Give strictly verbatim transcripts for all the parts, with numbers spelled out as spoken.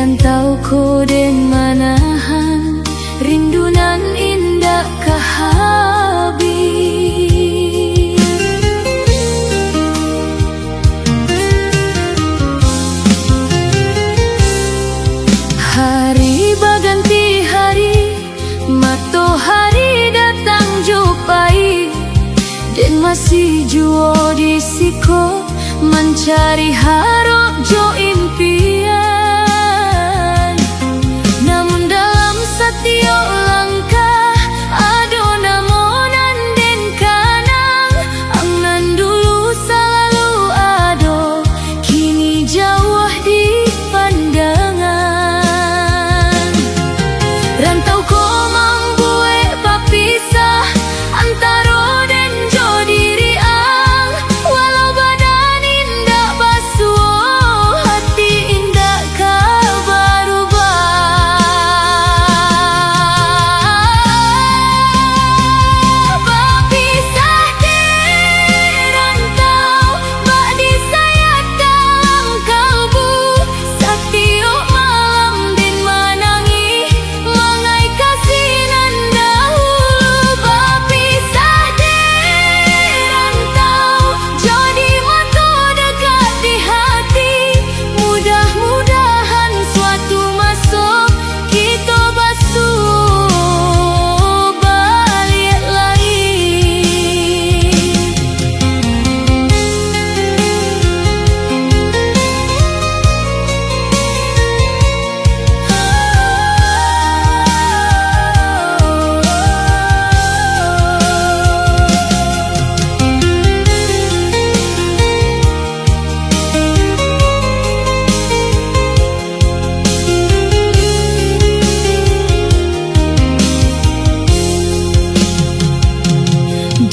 Rantau ko den manahan, rindu nan indak ka habis. Hari baganti hari, matohari datang jo pai, den masih juo di siko, mancari harok jo impian. Namun dalam satiok langkah, ado namo nan den kanang, ang nan dulu salalu ado, kini jauah di pandangan. Rantau ko mambuek bapisah antaro den jo diri ang. Walau badan indak basuo, hati indak ka barubah. Bapisah di rantau, bak disayat dalam kalbu. Satiok malam den manangih, mangai kasih nan dahulu. Bapisah di rantau, jo di mato, dekat di hati. Mudah-mudahan suatu maso, kito basuo baliak lai.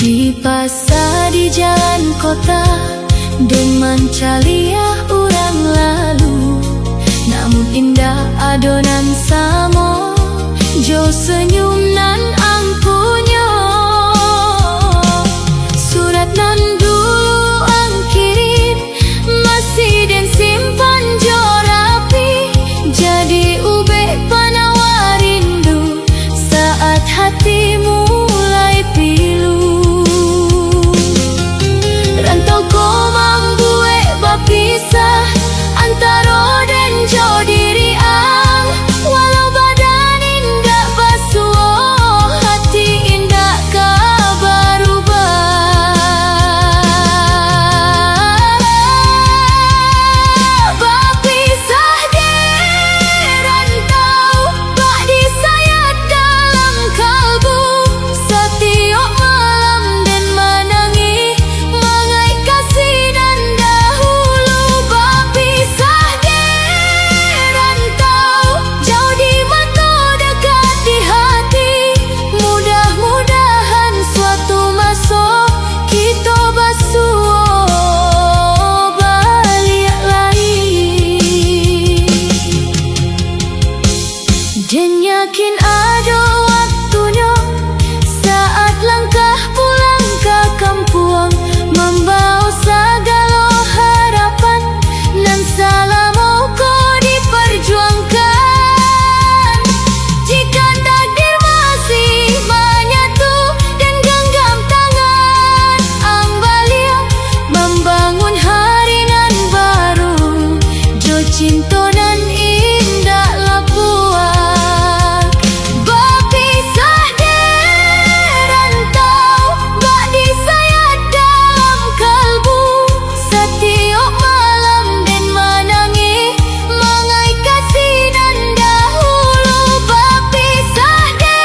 Di pasa, di jalan kota, den mancaliak urang lalu, namun indak ado nan samo jo senyum nan ang punyo. Surat nan dulu ang kirim, masih den simpan jo rapi, jadi ubek panawa rindu saat hati mulai pilu. Rantau ko mambuek bapisah antaro den jo diri ang. Walau badan indak basuo, hati indak ka barubah. Bapisah di rantau, bak disayat dalam kalbu. Satiok malam den manangih, mangai kasih nan dahulu. Bapisah di rantau, jauah di mato, dekat di hati. Mudah-mudahan suatu maso, kito basuo baliak lai. Den yakin ado waktunyo, saat langkah pulang ka kampuang, mambawo sagalo harapan nan salamo ko diparjuangkan. Jika takdir masih manyatu, den ganggam tangan ang baliak, mambangun hari nan baru jo cinto nan indak lapuak. Bapisah di rantau, bak disayat dalam kalbu. Satiok malam den manangih, mangai kasih nan dahulu. Bapisah di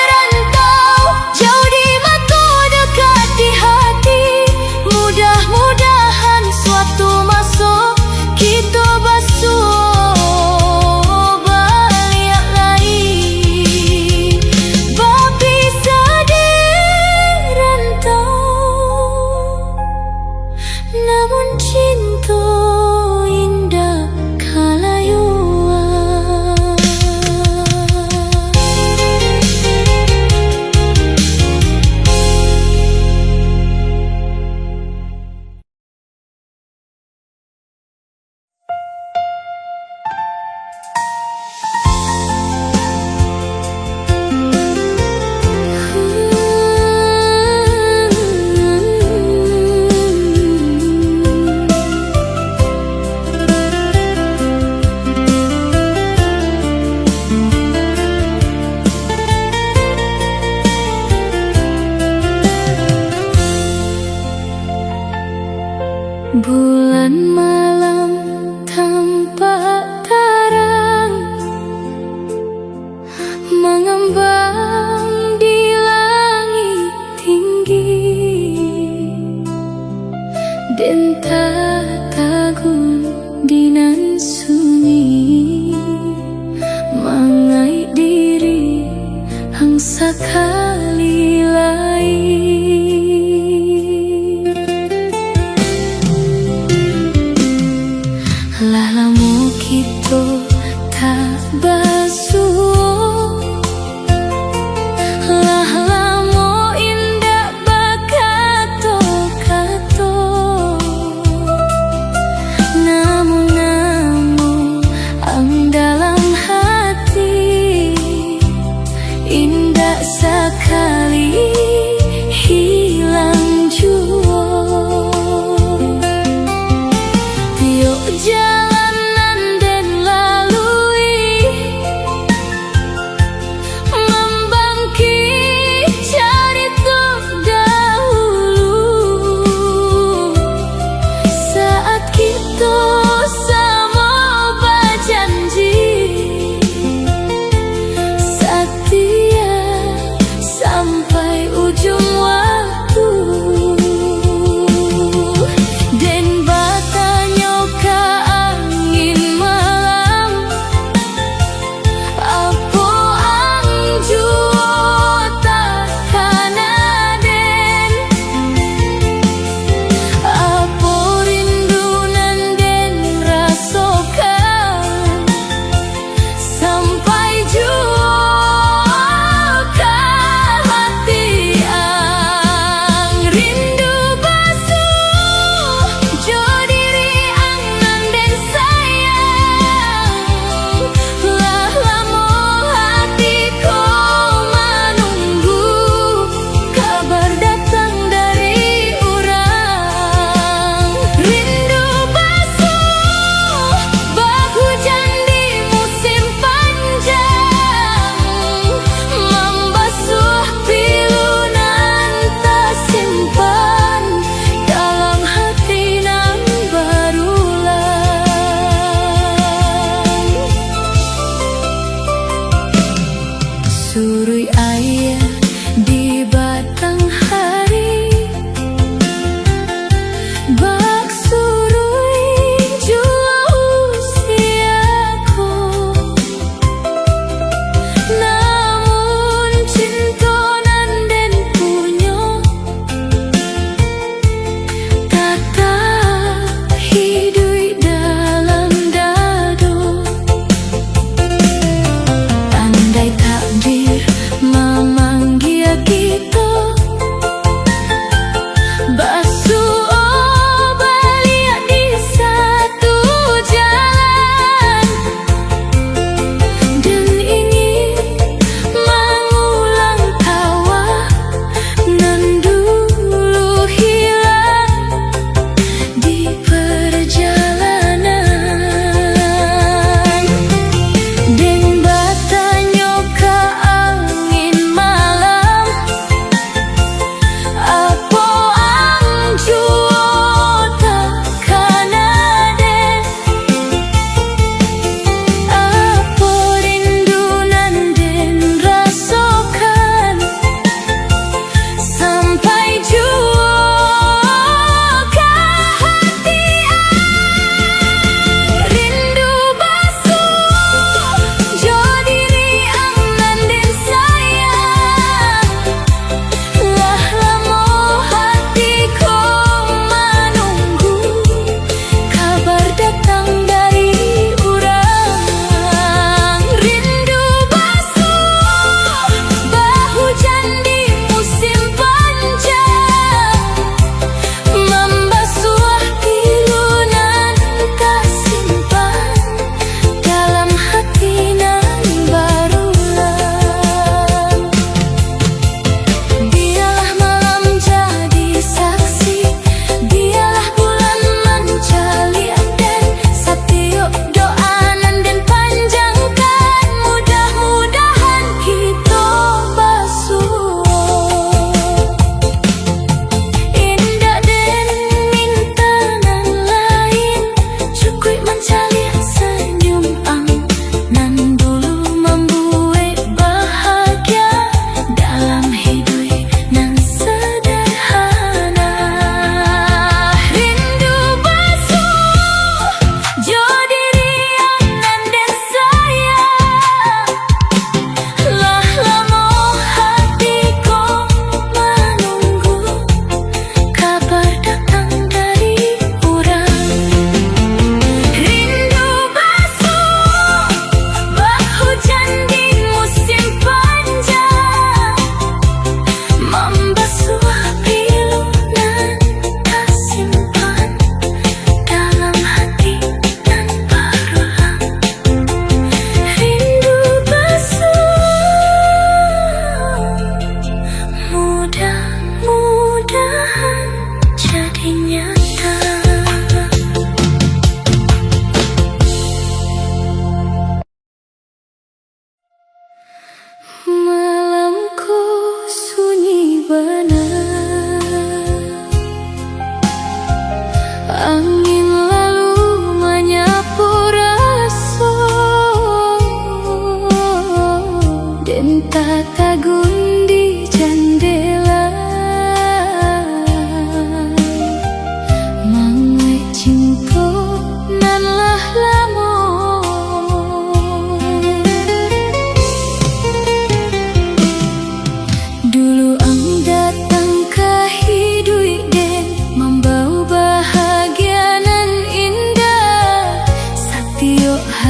rantau, jauah di mato, dekat di hati. Mudah-mudahan suatu maso, kito basuo Sunyi mangaik diri ang sakali lai. Lah lamo kito tak basuo, lah lamo indak bakato-kato. Namun-namun ang dalam hati indak sakali hilang juo. Tiok jalan nan den lalu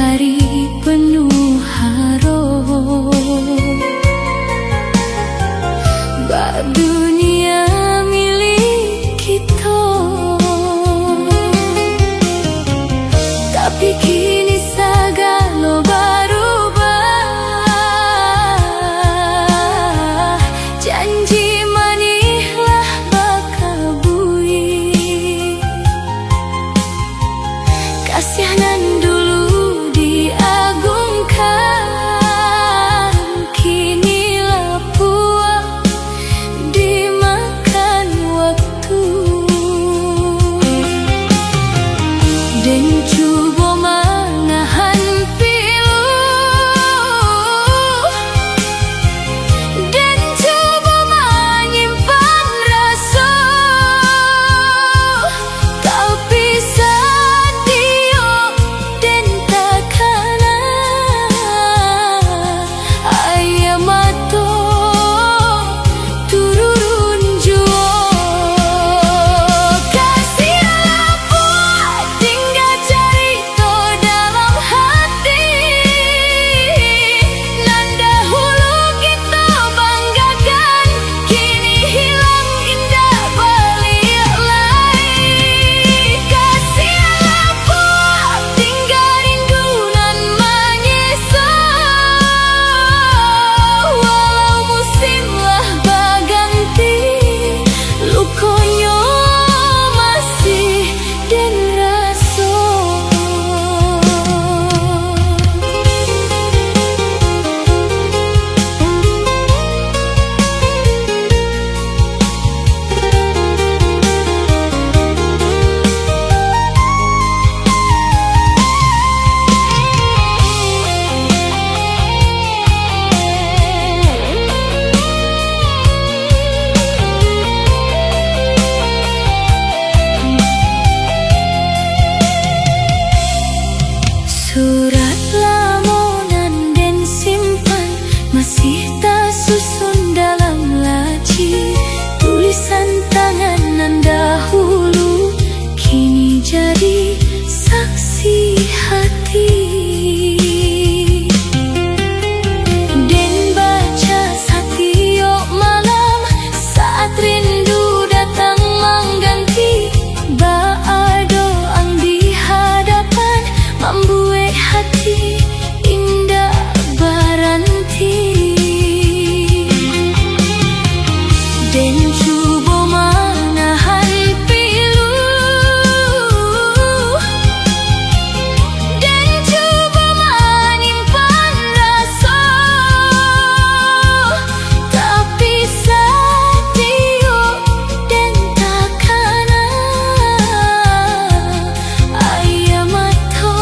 Ari penuh harok, bak dunia milik kito. Tapi kini sagalo barubah, janji manih lah bakabui. Kasiah nan dulu diagungkan, kini lah puak dimakan waktu. Den cubo manahan pilu, den cubo manyimpan raso, tapi sadiok den takana. Aia mato tururun juo. Kasiah lah puak tingga carito dalam hati. Nan dahulu kito banggakan, kini hilang indak baliak lai. Kasiah lah puak tingga rindu nan manyiso. Walau musim lah baganti, lukonyo masih den raso. Surat lamo nan den simpan, masih tasusun dalam laci. Tulisan tangan nan dahulu, kini jadi saksi hati. Den baca satiok malam, saat rindu datang mangganti. Baa doa di hadapan, mambuek hati indak baranti. Den cubo manahan pilu, den cubo manyimpan raso, tapi satiok den takana. Aia mato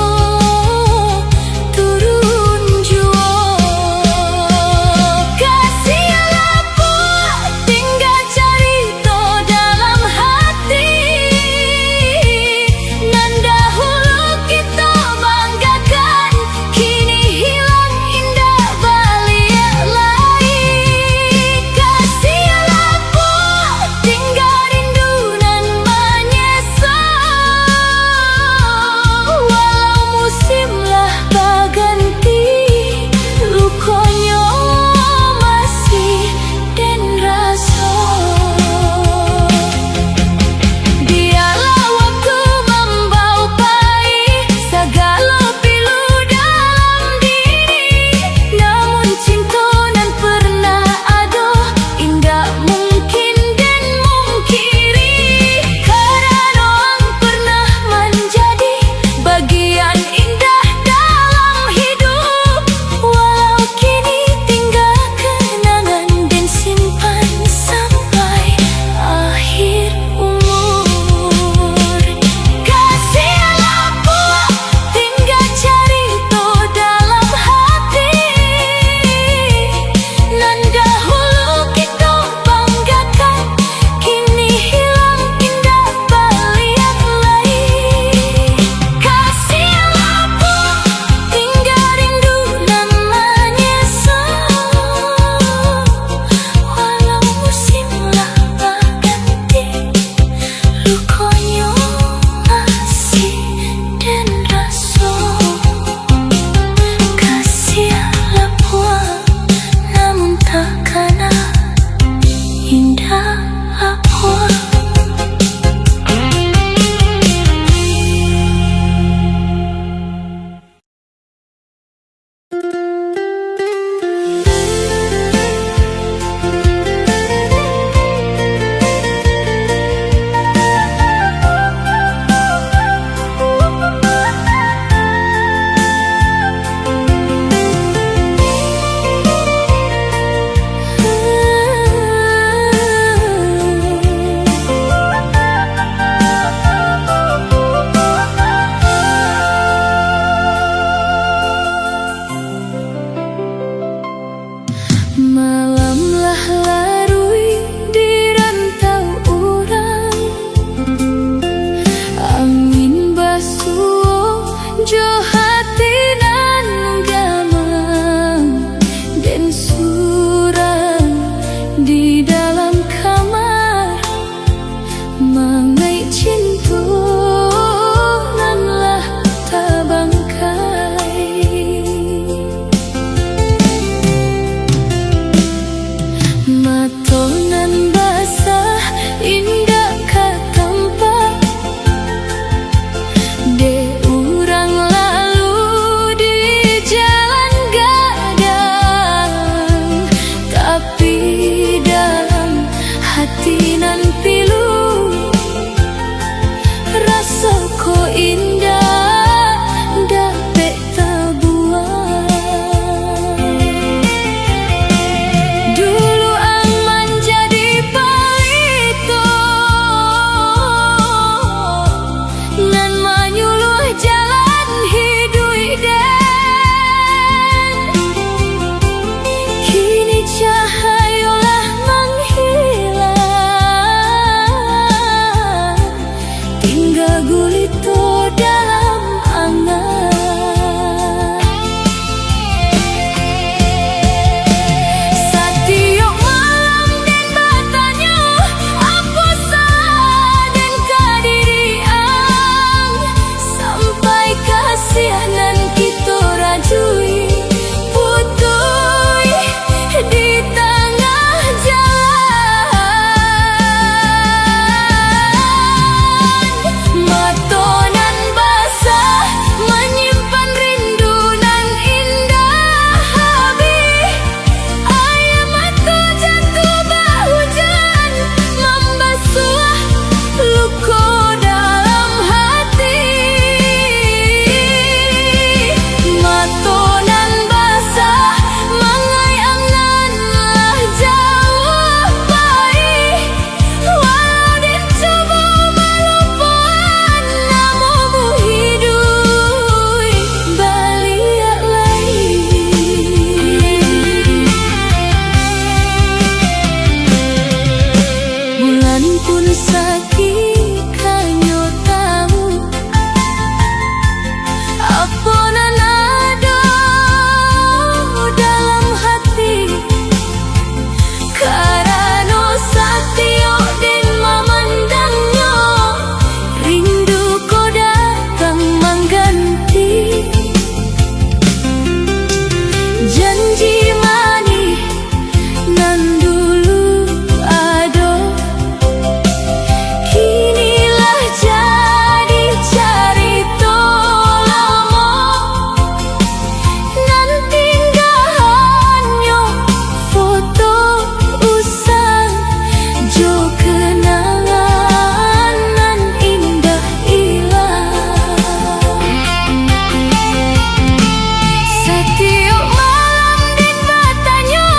Tiok malam den batanyo,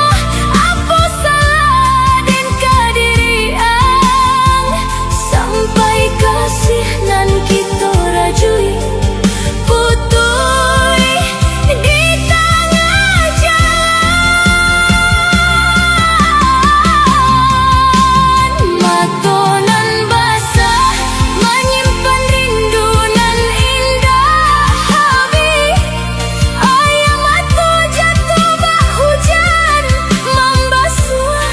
apo salah den ka diri ang? Sampai kasih nan kito rajui, putuih di tangah jalan. Mato nan basah manyimpan rindu nan indak habih. Aia mato jatuah bak hujan, mambasuah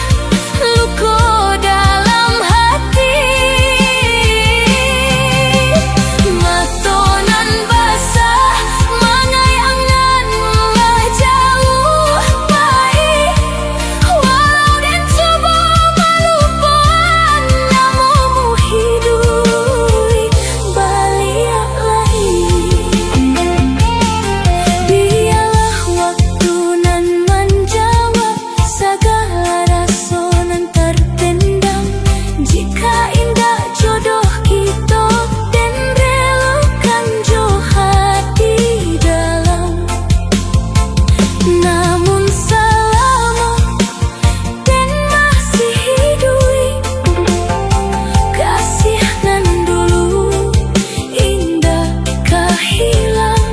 luko dalam hati. Mato nan basah mangai angan lah jauah pai. Walau den cubo malupoan, namuah hiduik baliak lai. Bialah waktu nan manjawab sagala raso nan tarpendam. Jikok indak jodoh kito, den relokan jo hati dalam. Namun salamo den masih hiduik, kasih nan dulu indak ka hilang.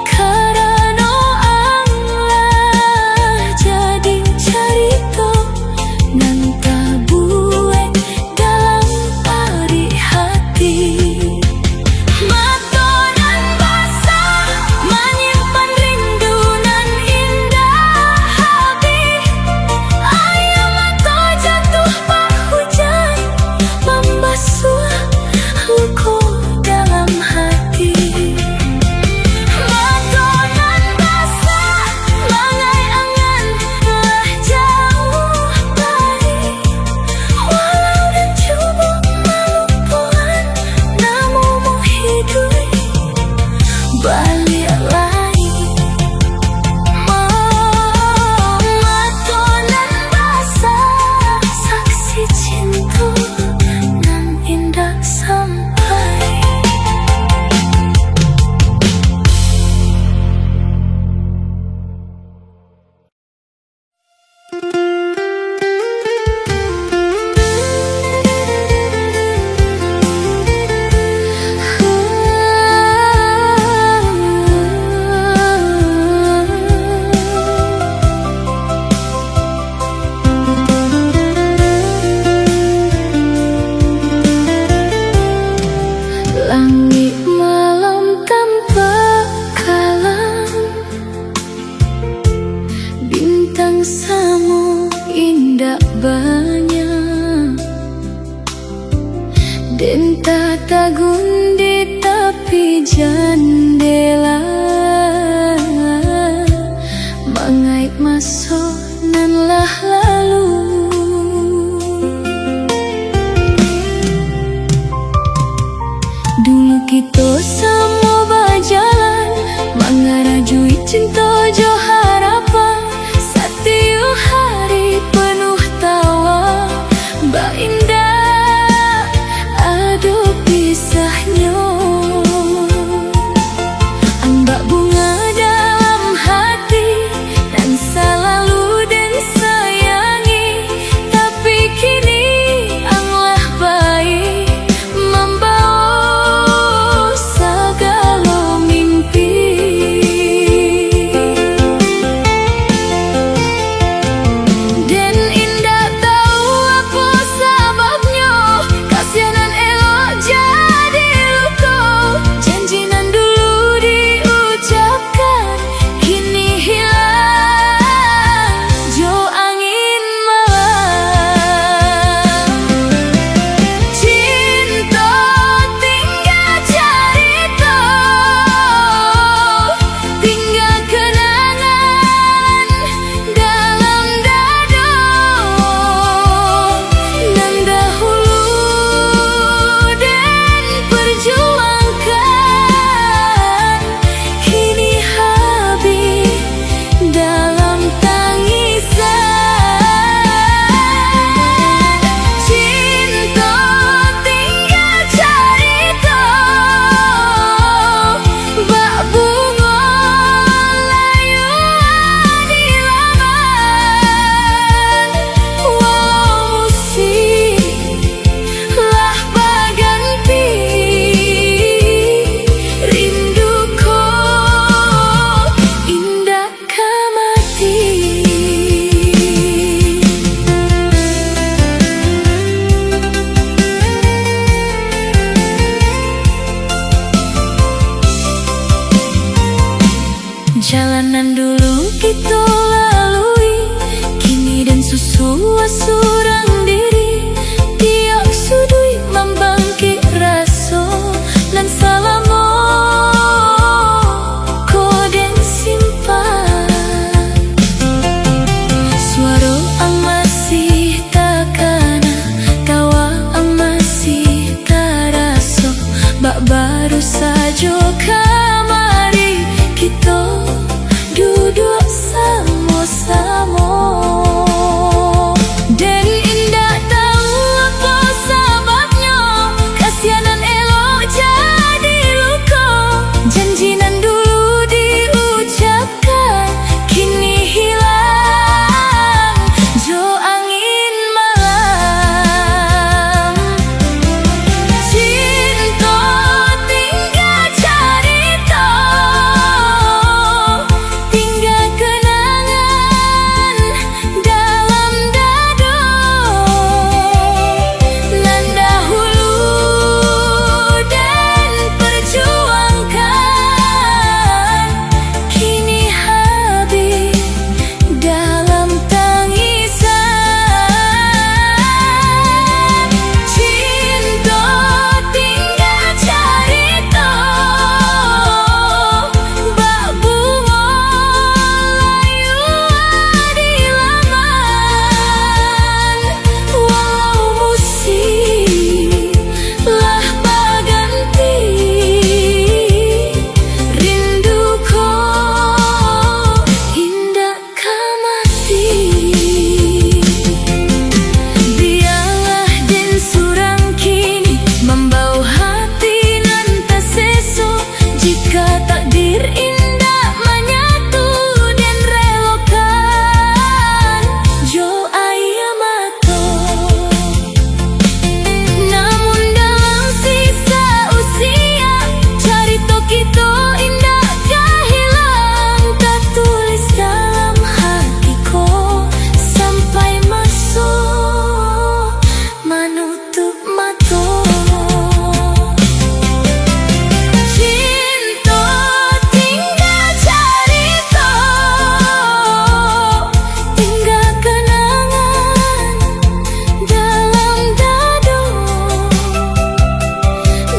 Karano ang lah jadi carito nan tabuek dalam parik hati. Mato nan basah manyimpan rindu nan indak habih. Aia mato jatuah bak hujan, mambasuah luko dalam hati. Mato nan basah mangai angan lah jauah pai. Walau den cubo malupoan, namuah hiduik baliak lai. Ma-, mato nan basah, saksi cinto nan indak sampai. Langik malam tampak kalam, bintang samo indak banyak. Den tatagun di tapi jandela, mangait maso nan lah lalu. Dulu kito samo bajalan, mangarajui cinto jo harapan. Satiok hari penuh tawa, bak indak ado pisahnyo. Ang bak bunga dalam hati, nan salalu den sayangi. Tapi kini ang lah pai, mambawo sagalo mimpi. Jalan nan dulu kito lalui, kini den susua surang diri. Tiok suduik mambangkik raso nan salamo ko den simpan. Suaro ang masih takana, tawa ang masih taraso. Bak baru sajo kamari kito duduak samo-samo. Den indak tahu apo sababnyo, kasianan elok jadi luko. Janji nan dulu diucapkan kini hilang jo angin malam. Cinto tingga carito, tingga kenangan dalam dado. Nan dahulu den perjuangkan, kini habih dalam tangisan. Cinto tingga carito, bak bungo layua di laman. Walau musim lah baganti, rindu ko indak ka mati. Bialah den surang kini mambaok hati nan taseso. Jika takdir indak manyatu, den relokan jo aia mato. Namun dalam sisa usia, carito kito indak ka hilang, tatulih dalam hati ko sampai maso manutup mato. Cinto tingga carito, tingga kenangan dalam dado.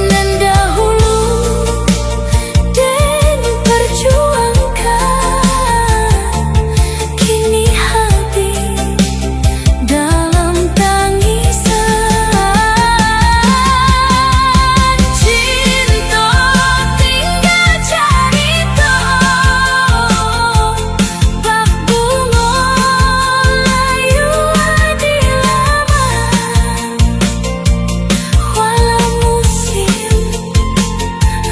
Nan dahulu den perjuangkan, kini habih dalam tangisan. Cinto tingga carito, bak bungo layua di laman. Walau musim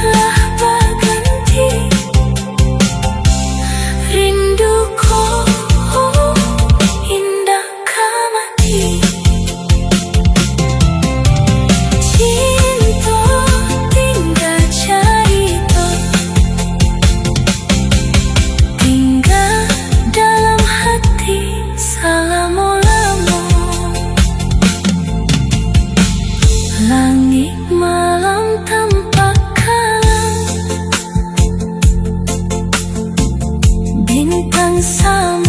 lah baganti, rindu ko indak ka mati. Cinto tingga carito, tingga dalam hati salamo-lamo. Langik malam tampak kalam, bintang samo